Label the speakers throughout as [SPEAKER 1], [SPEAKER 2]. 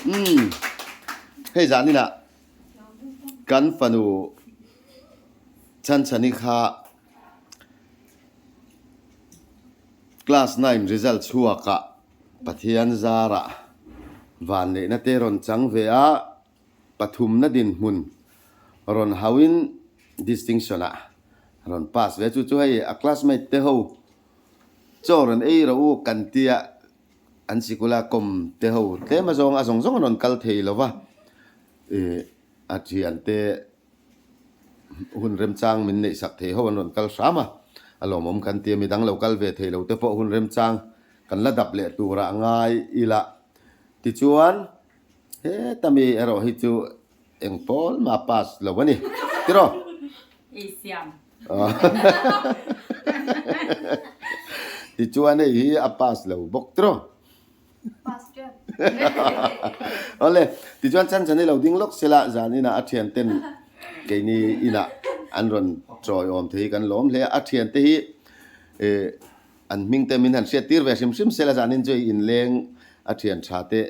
[SPEAKER 1] Umm hei zan inah kan fanu Chhanchhani kha class nine result chhuakah Pathian zarah vanneihna te rawn chang ve a, pathumna dinhmun rawn hauhin distinction ah rawn pass ve a, chu chu hei a classmate te ho chaw rawn ei rawh u kan tia an sikula kawm te ho tlem azawng a zawng zawng an rawn kal thei lo va, ih a thiante hun remchang min neih sak thei ho an rawn kal hram a, a lawmawm kan tia midang lo kal ve thei lo te pawh hun remchang kan la dap leh turah ngai ila tichuan heta mi erawh hi chu eng pawl mah pass lo a ni tiraw?
[SPEAKER 2] Ei siam.
[SPEAKER 1] Tichuan hei hi a pass lo bawk tiraw? Awle, tichuan Chanchani lo ding lawk sela zan inah a thianten keini inah an rawn chawi awm thei hi kan lawm hle a, a thiante hi eh an hming te min han hriat tir ve hrim hrim sela zanin chu hei inleng a thian tha te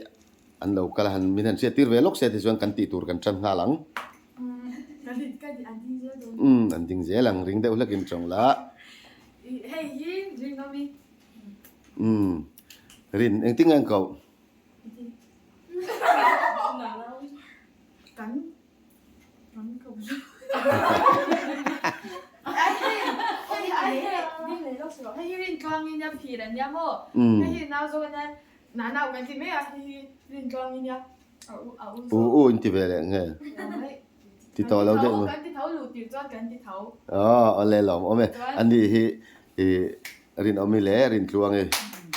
[SPEAKER 1] an lo kal a han min han hriat tir ve lawk se tichuan kan tih tur kan tan nghal ang. Umm an ding zel ang ring deuh hlakin tawng la. Umm rin engtin nge an koh? Umm U u in ti ve leh nge? Ti tawh lo deuh maw? Aw awle lawm awm e. Ani hi ih Rinawmi leh Rintluangi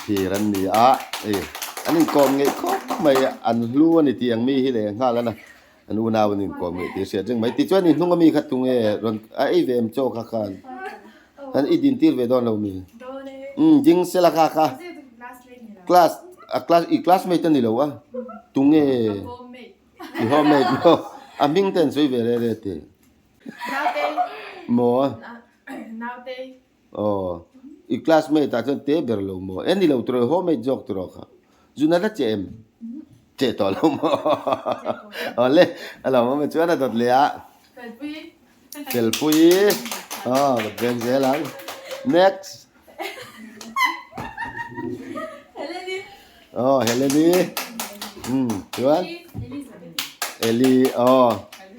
[SPEAKER 1] phir an ni a, ih an inkawm ngeih khawp mai a, an hlu a ni tih ang mi hi leh nghal a na, an unau an inkawm ngeih tih a hriat reng mai. Tichuan i hnung ami kha tunge rawn a ei ve em chaw kha khan? Kan i din tir ve dawn lo mi? Umm ding sela kha kha class a class i classmate a ni lo a tunge? I homemate maw? A hming te an sawi ve reh reh teh. Maw? Aw. I classmate ah chuan te ber lo maw? E ni lo tiraw i homemate zawk tiraw kha. Zun a la che em? Che tawh lo maw? Aw le, a lo awm e chuan a dawt leh a. Felpui. Aw, ka veng zel ang. Next. Aw, Heleni. Umm, chuan? Eli, aw.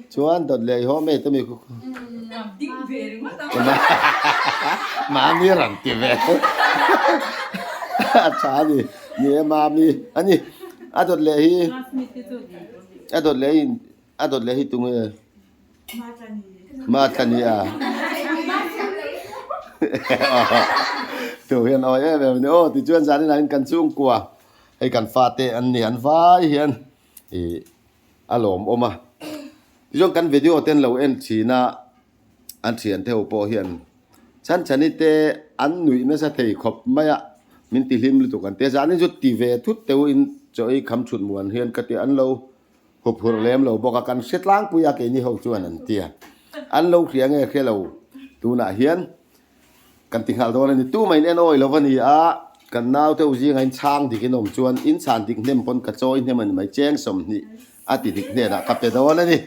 [SPEAKER 1] Chuan dawt leh i haw mai te mi khu. Mami rawn ti ve. A tha a ni. Ni e Mami. A ni. A dawt leh hi. A dawt leh hi. A dawt leh hi tunge? Matlani a. Tu hian awi em em a ni. Aw tichuan zanin ah hian kan chhungkua hei kan fate an ni an vai hian ih a lawmawm a. Tichuan kan video te an lo en thin a, an thiante ho pawh hian chhanchhani te an nuih nasa thei khawp mai a, min ti hlim lutuk an ti a. Zanin chu ti ve thut teuh in chaw ei kham thut muan hian ka ti an lo Huphurh lem lo bawk a, kan hre tlangpui a keini ho chuan an ti a. An lo hria nge hre lo tunah hian kan ti nghal dawn a ni. Tumah in en awi lo a ni a, kan naute u zingah in chhang dik in awm chuan in chhan dik hnem pawn ka chawi hnem a ni mai, cheng 20 a ti dik hnenah ka pe dawn a ni.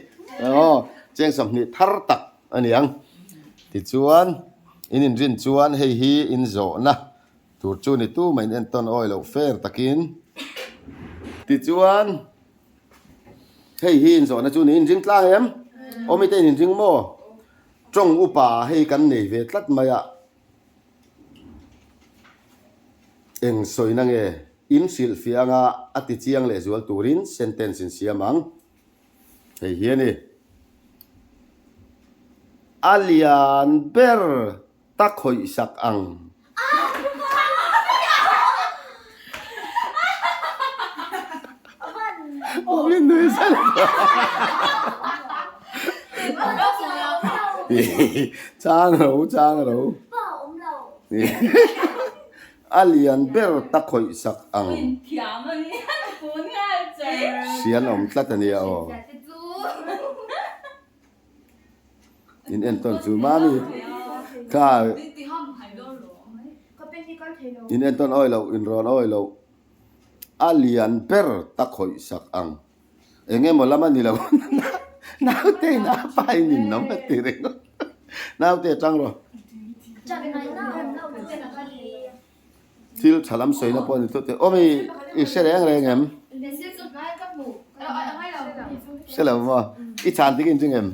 [SPEAKER 1] Aw, cheng 20 thar tak a ni ang. Tichuan, in inrin chuan hei hi in zawhna tur chu ni tumah in entawn awi loh fair takin. Tichuan. Hei hi inzawhna chu niin ring tlang em? Aw mite in inring maw? Tawng upa hei kan nei ve tlat mai a. Eng sawina nge? In hrilhfiah anga a ti chiang leh zual turin sentence in siam ang. Hei hi a ni. A lian ber Ta khawih sak ang. Chang ro chang ro. A lian ber ta khawih sak ang. Sian awm tlat a nia aw. In entawn chu mami kha in entawn awi loh in rawn awi loh. A lian ber ta khawih sak ang. Eng emaw lam a ni lo. Naute in a pa in in awm a ti ringawt. Naute tang rawh. Thil tha lam sawina pawh a ni tawh teh. Awm i i hre reng reng em? Hre lo maw? I chhan tik in ching em?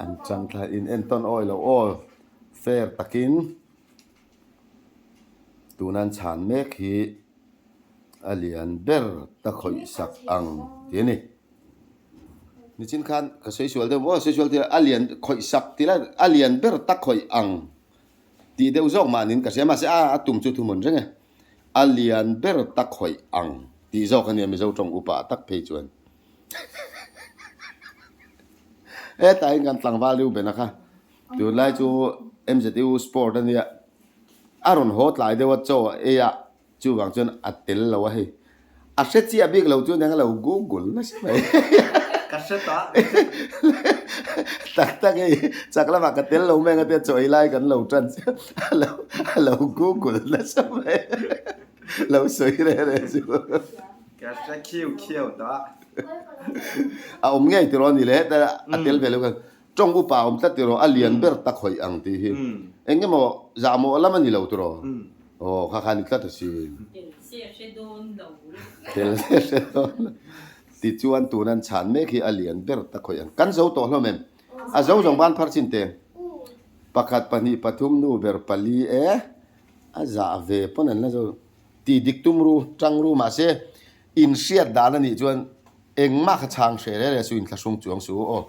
[SPEAKER 1] An chang thla in entawn awi lo aw. Fair takin tuna an chhan mek hi a lian ber ta khawih sak ang tih a ni. Nichin khan ka sawi sual deuh maw? Sawi sual tih a lian khawih sak tih lai a lian ber ta khawih ang tih deuh zawk mahni ka hria mahse a a tum chu thuhmun reng e. A lian ber ta khawih ang tih zawk a nia Mizo tawng upa tak phei chuan. Hetah hian kan tlangval Reuben-a kha tunlai chu MZU sport a nia a rawn haw tlai deuh a chaw a ei a. Chuvang chuan a tel lo a hei. A hre chiah bik lo chu eng a lo google nasa mai.
[SPEAKER 2] Ka hre ta.
[SPEAKER 1] Tak tak hei chak lamah ka tel lo mai ang a tia chaw ei lai kan lo tan chiah a lo a lo google nasa mai. Lo sawi reh reh chu.
[SPEAKER 2] Ka hre khiu khiu ta.
[SPEAKER 1] A awm ngei tiraw ni le heta a tel ve lo khan tawng upa a awm tlat tiraw a lian ber tak hawi ang tih hi. Eng emaw zahmawh lam a ni lo tiraw. Aw kha kha ni tlat a si.
[SPEAKER 3] Tel se a hre dawn lo.
[SPEAKER 1] Tel se a hre dawn lo. Tichuan tun an chhan mek hi a lian ber ta khawih ang. Kan zo tawh hlawm em? A zo zawng ban phar chin teng. Pakhat pahnih pathum nu ber pali e a zah ve pawn an la zo. Ti dik tum ru, tang ru mahse in hriat dan a nih chuan engmah kha chhang hre reh reh su inthlahrung chuang su aw.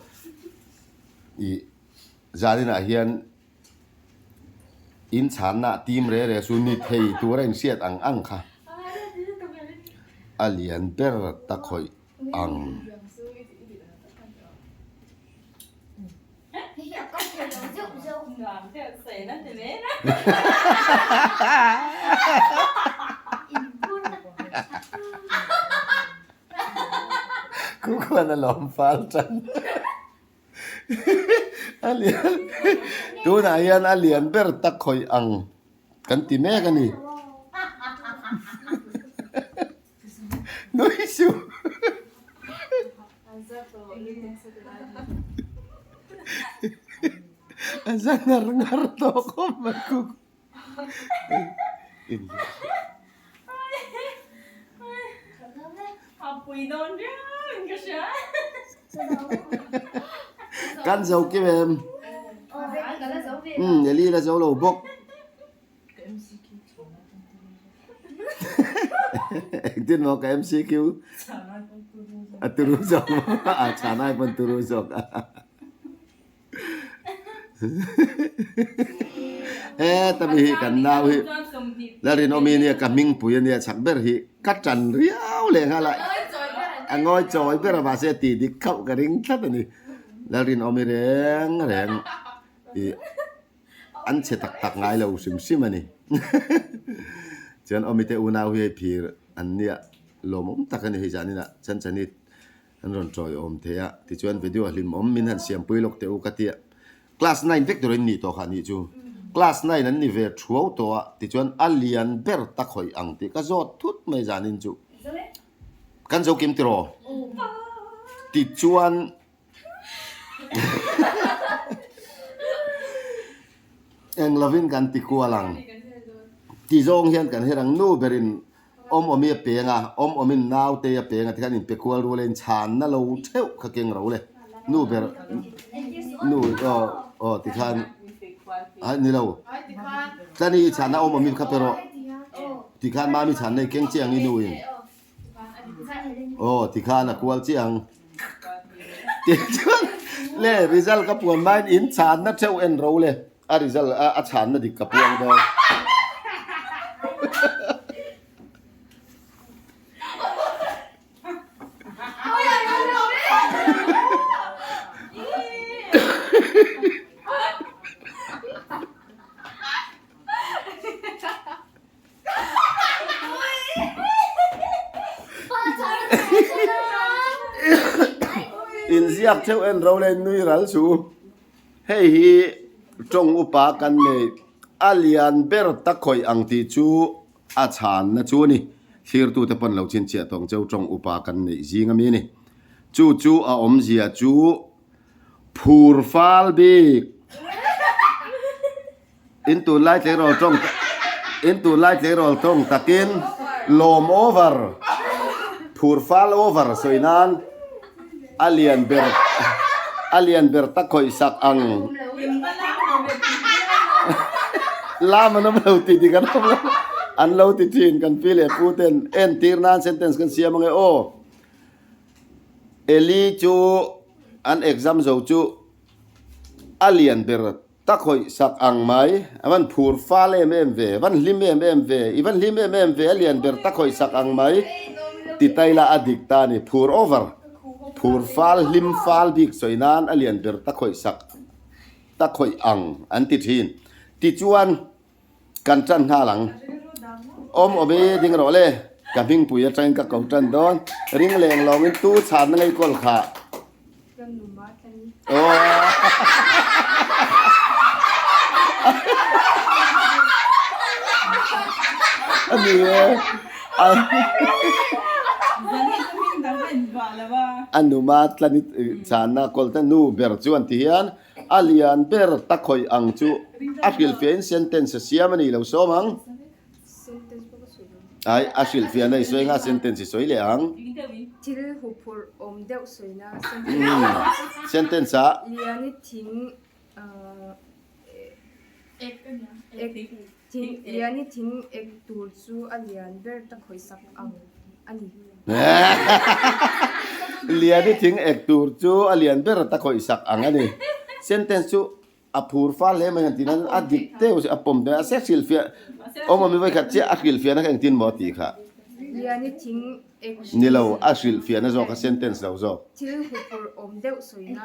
[SPEAKER 1] I zaninah hian In chhanna tim re re chu ni thei tura in hriat ang ang kha a lian ber ta khawih ang. Khuan a lawm fal tan. A lian tunah hian a lian ber tak khawih ang kan ti mek a ni nui suh a za ngar ngar tawh khawp mai ku. Kan zo kim em? Umm Eli la zo lo bawk. Engtin maw ka MCQ a turu zawk maw? A chhan ai pawn turu zawk a. Heta mi hi kan nau hi Lalrinawmi nia ka hmingpui a nia chak ber hi ka tan riau leh nghal a a ngawi chawi ber a mahse tih dik khauh ka ring tlat a ni Lalrinawmi reng reng ih an chhe tak tak ngai lo hrim hrim a ni chuan awmi te unau hi hei phir an nia lawmawm tak a ni hei zanin ah chan chani An rawn tawiawm thei a, tichuan video a hlimawm min han siampui lawk teh u ka ti a. Class nine vek tur in nih tawh kha nih chu. Class nine an ni ve thuau tawh a, tichuan a lian ber ta khawih ang tih ka zawt thut mai zanin chu. Kan zo kim tiraw? Tichuan Eng lovin kan ti kual ang. Ti zawng hian kan her ang nu berin awm awmi a peng a, awm awmin nautei a peng a tikhan inpe kual rual a inchhanna lo theuh kha keng ro le. Nu ber nu aw aw tikhan a ni lo. Tlani i chhanna awm awmin kha pe rawh. Tikhan mami chhanna i keng chiah ang i nu in. Aw tikhan a kual chiah ang. Tichuan le result ka puan hmain in chhanna theuh en ro le a result a chhanna dik ka puang dawn. Inziak theuh en ro leh nui ral chu hei hi tawng upa kan nei. A lian ber ta khawih ang tih chu a chhanna chu a ni. Thlirtute pawn lo chhinchhiah tawng cheu tawng upa kan neih zing ami a ni. Chu chu a awmzia chu phur fal bik. In tunlai tleirawl tawng in tunlai tleirawl tawng takin lawm over phur fal over sawi nan a lian ber a lian ber ta khawih sak ang lam an awm lo tih dik an awm lo an lo ti thin kan pi leh pu ten entir nan sentence kan siam ange aw Eli chu an exam zo chu a lian ber Ta khawih sak ang mai. A van phur fal em em ve, van hlim em em ve, i van hlim em em ve a lian ber ta khawih sak ang mai ti tai la a dik ta a ni. Phur over, phur fal, hlim fal bik sawi nan a lian ber ta khawih sak, ta khawih ang an ti thin. Tichuan kan tan nghal ang. Awm awm i ding rawh le, ka hmingpui atangin ka ko tan dawn. Ring leng lawngin tu chhanna ngei kawl kha. A ni e. A numa tlani chhanna kawl te nu ber chuan ti hian a lian ber ta khawih ang chu a hrilhfiahin sentence a siam a ni lo sawm ang. Ai, a hrilhfiahna i sawi nga sentence i sawi leh ang.
[SPEAKER 4] Thil huphurh awm deuh sawina sentence.
[SPEAKER 1] Sentence ah.
[SPEAKER 4] Liani thing ek thing Liani thing ek tur chu a lian ber ta khawihsak ang a ni.
[SPEAKER 1] Liani thing ek tur chu a lian ber ta khawihsak ang a ni. Sentence chu A phur fal hle mai han tih nan a dik deuh a pawm daih a se hrilhfiah awm awm i vawikhat chiah a hrilhfiahna kha engtin maw tih kha.
[SPEAKER 4] Liani thing ek
[SPEAKER 1] Ni lo a hrilhfiahna zawk a sentence lo zawk.
[SPEAKER 4] Thil huphur awm deuh sawina.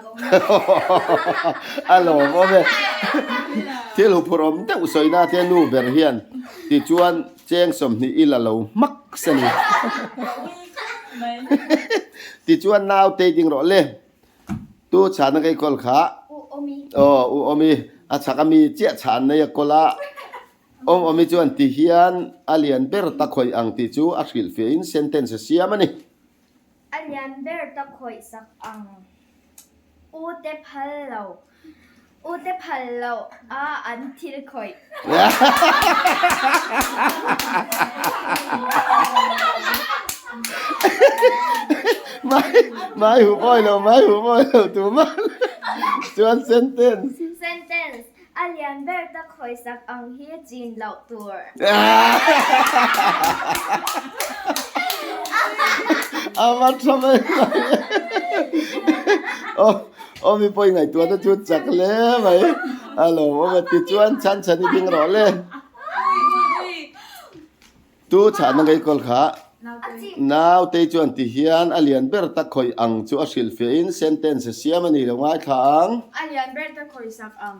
[SPEAKER 1] A lawm awm e. Thil huphur awm deuh sawina te nu ber hian tichuan cheng 20 i la lo hmak se ni. Tichuan naute ding rawh le. Tu chhana ka i kawl kha. Aw u awmi a chhak ami chiah chhan nei a kawl a. Awm awmi chuan ti hian a lian ber ta khawih ang tih chu a hrilhfiah in sentence a siam a ni.
[SPEAKER 5] A lian ber ta khawih sak ang. U te phal lo. U te phal lo a an thil khawih.
[SPEAKER 1] Mai hu pawi lo, mai hu pawi lo tu man chuan sentence.
[SPEAKER 5] Sentence, A lian ber ta khawisak ang hi chin loh tur.
[SPEAKER 1] A va tha mai mai. Aw aw mi pawh i ngaihtuah te chu chak hle mai. A lo awm a tichuan chhan chhan i ding rawh le. Tu chhahna ngei kawl kha naute chuan ti hian a lian ber ta khawih ang chu a hrilhfiah in sentence a siam a ni lo ngaithla ang.
[SPEAKER 4] A lian ber ta khawisak ang.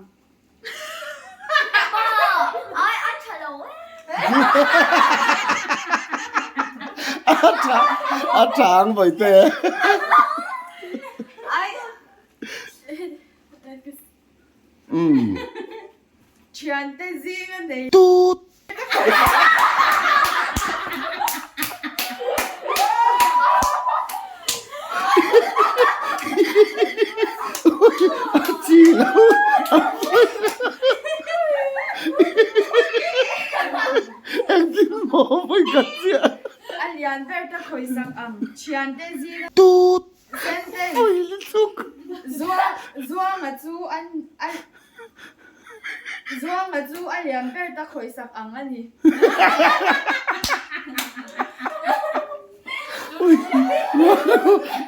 [SPEAKER 1] A tha ang vawi te. Umm.
[SPEAKER 4] Thiante zing a nei.
[SPEAKER 1] Tut. A chi lo. Engtin maw vawi khat chiah.
[SPEAKER 4] A lian ber ta khawisak ang. Thiante zing a.
[SPEAKER 1] Tut.
[SPEAKER 4] Sentence.
[SPEAKER 1] Ui lutuk.
[SPEAKER 4] Zuang Zuanga chu an a Zuanga chu a lian ber ta khawisak ang a ni.
[SPEAKER 1] Ui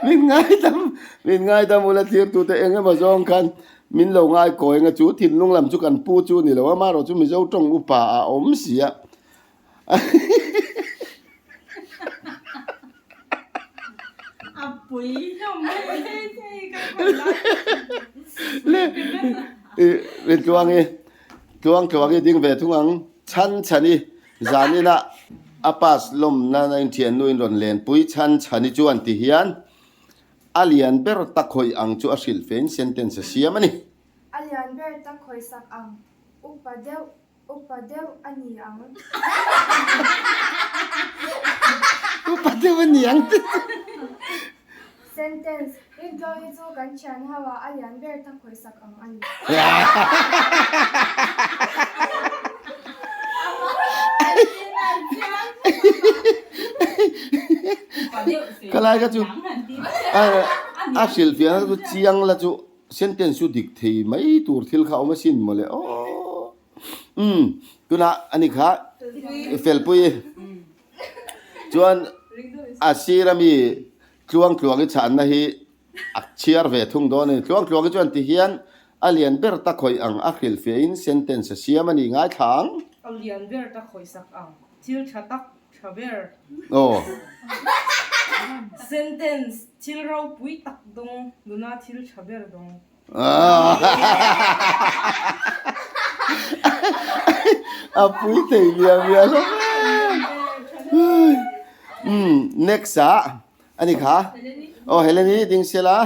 [SPEAKER 1] min ngaidam min ngaidam ula thirtute eng emaw zawng khan min lo ngai kawi anga chu thinlung lam chu kan pu chu ni lo a amaherawhchu Mizo tawng upa a awm si a. Le tluangi tluang tluangi ding ve thung ang chhan chhani zanin a a pass lawmna na inthian nu in rawn lenpui chhan chhani chuan ti hian a lian ber ta khawih ang chu a hrilh fein sentence a siam a ni.
[SPEAKER 4] A lian ber ta khawih sak ang upa deuh. Upa deuh a ni ang.
[SPEAKER 1] Upa deuh a ni ang te chu.
[SPEAKER 4] Sentence, Rintlawng hi chu kan thian ho ah a lian ber ta khawihsak ang a ni.
[SPEAKER 1] Khalai kha chu a hrilhfiahna chu chiang la chu sentence chu dik thei mai tur thil kha a awm asin mawle aw. Umm tunah ani kha felpui chuan a sir ami tluang tluang i chhanna hi a chhiar ve thung dawn a ni. Tluang tluang hi chuan ti hian a lian ber ta khawih ang a hrilhfiahin sentence a siam a ni ngaithla ang.
[SPEAKER 6] A lian ber ta khawih sak ang thil tha tak tha ber.
[SPEAKER 1] Aw.
[SPEAKER 6] Sentence thil ropui tak dawng nuna thil tha ber dawng.
[SPEAKER 1] A pui thei mial mial hlawm em. Umm next ah a ni kha aw Heleni ding sela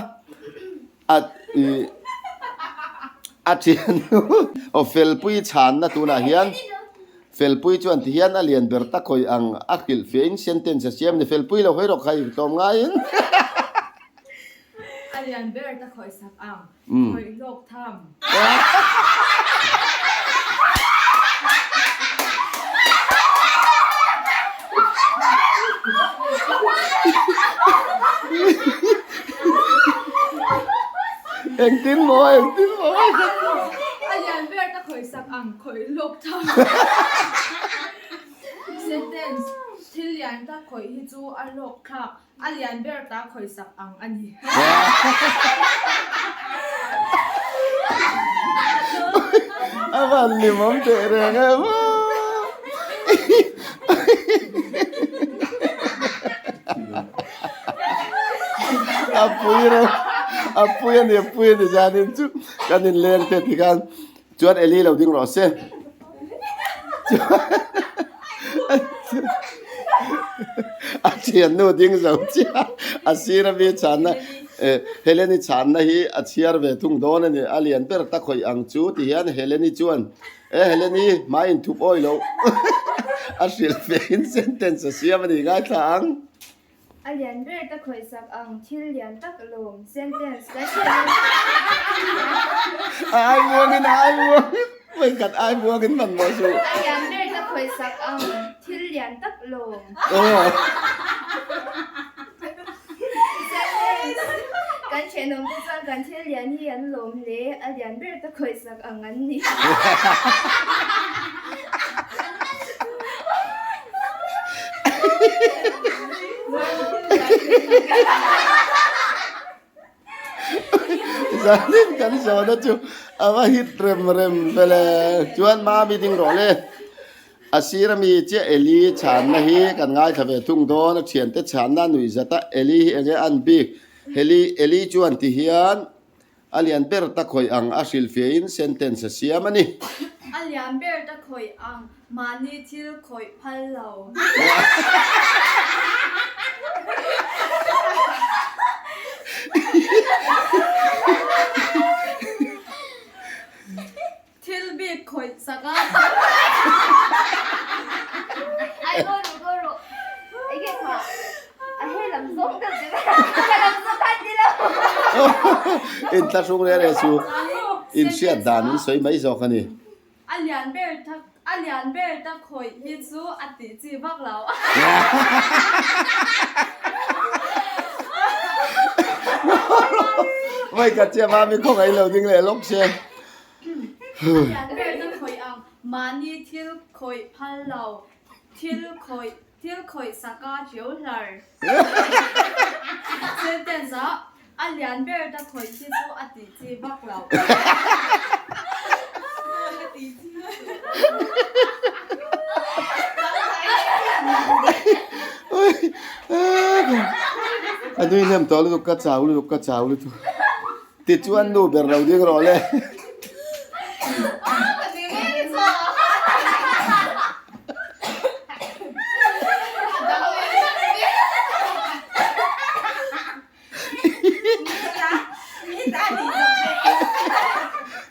[SPEAKER 1] a ih a thiannu aw felpui chhanna tunah hian felpui chuan ti hian a lian ber tak hawi ang a hrilhfiahin sentence a siam a ni felpui lo hawi rawh kha i tlawm ngaiin.
[SPEAKER 7] A lian ber ta khawih sak ang, khawih hlawk tham.
[SPEAKER 1] Engtin maw, engtin maw.
[SPEAKER 7] A lian ber ta khawih sak ang, khawih hlawk tham. Sentence, Thil lian tak khawih hi chu a hlawk thlak. A lian ber ta khawisak ang a ni.
[SPEAKER 1] A van limawm teh reng em a. A pui reuh, a pui a ni, a pui a ni zanin chu kan inleng te tikhan chuan Eli lo ding rawh se. A thiannu ding zo chiah a sir ami chhanna eh Heleni chhanna hi a chhiar ve thung dawn a ni a lian ber ta khawih ang chu ti hian Heleni chuan e Heleni hmai inthup awi loh a hrilh ve in sentence a siam a ni ngaithla ang.
[SPEAKER 5] A lian ber ta khawih sak ang thil lian tak lawm sentence ka hria.
[SPEAKER 1] A ai muangin a ai muangin vawikhat ai muangin man maw suh.
[SPEAKER 5] A lian ber ta khawih sak ang thil lian tak lawm. Sentence Kan thenawm te chuan kan thil lian hi an lawm hle a lian ber ta khawih sak ang an ni.
[SPEAKER 1] Zanin kan zawhna chu a va hit rem rem vel e. Chuan Mami ding rawh le. A sir ami chiah Eli chhanna hi kan ngaithla ve thung dawn. A thiante chhanna a nuih zat a, Eli hi enge an bik? Heli Eli chuan ti hian A lian ber ta khawih ang a hrilhfiahin sentence a siam a ni.
[SPEAKER 7] A lian ber ta khawih ang mahni thil khawih phal lo. Thil bik khawih sak a.
[SPEAKER 5] Ai go ru go ru enge kha a he lam zawng deuh te ka lam zawng khan ni lo.
[SPEAKER 1] In thlahrung reh reh chu in hriat dan in sawi mai zawk a ni.
[SPEAKER 7] A lian ber tak a lian ber tak khawih hi chu a tih chi vak lo.
[SPEAKER 1] Vai ka chiah mami khawngaih lo ding leh lawk che.
[SPEAKER 7] Lian ber na khawih ang mahni thil khawih phal lo thil khawih thil khawih saka ṭiau hlar. Sentence ah a lian ber ta khawih khi chu a tih chi vak lo.
[SPEAKER 1] A nui hnem tawh lutuk ka chau lutuk ka chau lutuk. Tichuan nu ber lo ding rawh le.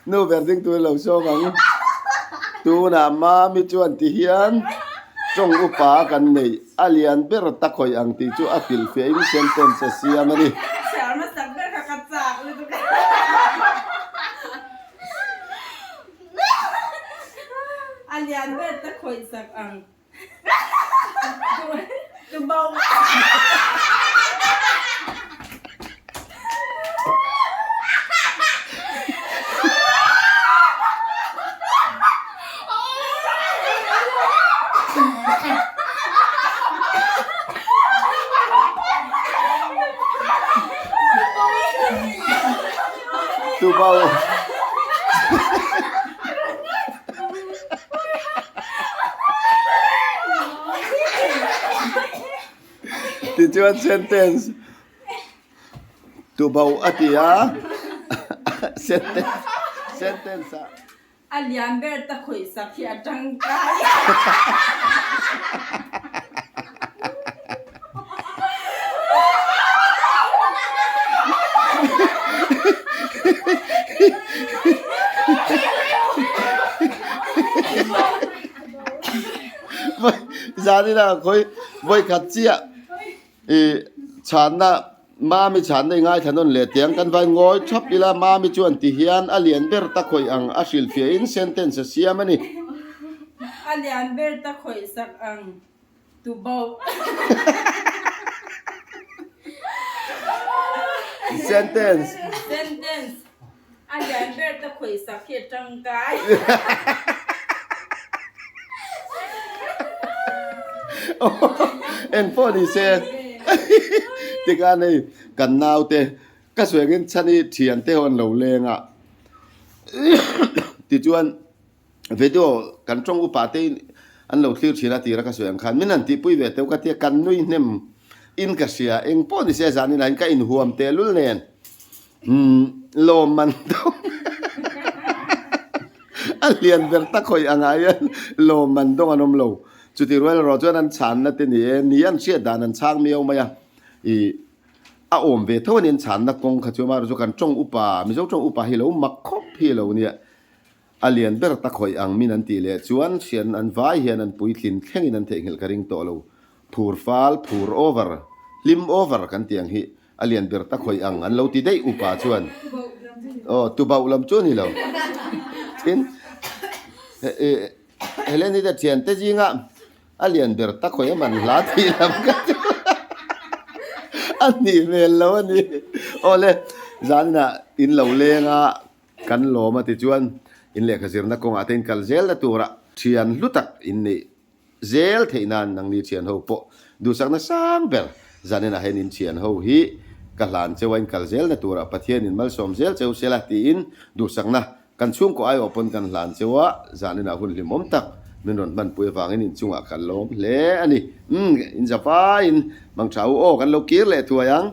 [SPEAKER 1] Nu ber ding tur lo sawm ang. Tunah Mami chuan ti hian tawng upa kan neih a lian ber ta khawih ang tih chu a hrilhfiahin sentence a siam a ni.
[SPEAKER 6] Chhiar hmasak ber kha ka chak lutuk a. A lian ber ta khawih sak ang.
[SPEAKER 1] Tubau. Tichuan sentence tubo a ti a, sentence sentence ah.
[SPEAKER 6] A lian ber ta khawih sak hi a tangkai.
[SPEAKER 1] Zanina khawi vawi khat chiah ih chhanna Mami chhanna i ngaithla nawn leh tiang kan vai ngawi thap ila Mami chuan ti hian a lian ber ta khawih ang a hrilhfiahin sentence a siam a ni.
[SPEAKER 6] A lian ber ta khawih sak ang. Tubo.
[SPEAKER 1] Sentence.
[SPEAKER 6] Sentence. A lian ber ta khawih sak hi a tangkai.
[SPEAKER 1] Eng pawh ni se tikhan hei kan naute ka suangin chhan hi thiante ho an lo leng a tichuan Video kan tawng upa te in an lo thlir thin a tira ka sawi ang khan min han tihpui ve teuh ka tia kan nui hnem in ka hria eng pawh ni se zan inah hian ka inhuam tehlul nen umm lawm man dawng a lian ber tak hawi angah hian lawm man dawng an awm lo chuti rual erawh chuan an chhanna te ni e ni an hriat dan an chhang miau mai a ih a awm ve tho a ni an chhanna kawng kha chu amaherawhchu kan tawng upa Mizo tawng upa hi lo mak khawp hi a lo nia. A lian ber ta khawih ang min an tih leh chuan hrian an vai hian an puitlin thlengin an theihnghilh ka ring tawh lo. Phur fal, phur over, hlim over kan tih ang hi a lian ber ta khawih ang an lo ti daih upa chuan. Aw, tubauh lam chu a ni lo. Tin, Heleni te thiante zingah a lian ber ta khawih a man hla tih lam ka chu a nih hmel lo a ni. Awle, zaninah in lo leng a. Kan lawm a tichuan in lehkha zirna kawngah te in kal zel na tura thian hlu tak in neih zel theih nan nangni thian ho pawh duhsakna sang ber zaninah hian in thian ho hi ka hlan cheu a in kal zel na tura Pathian in malsawm zel cheu sela tiin duhsakna kan chhungkaw aiawh pawn kan hlan cheu a zaninah hun hlimawm tak min rawn hmanpui avangin in chungah kan lawm hle a ni. Umm in za vaiin mangtha u aw kan lo kir leh thuai ang.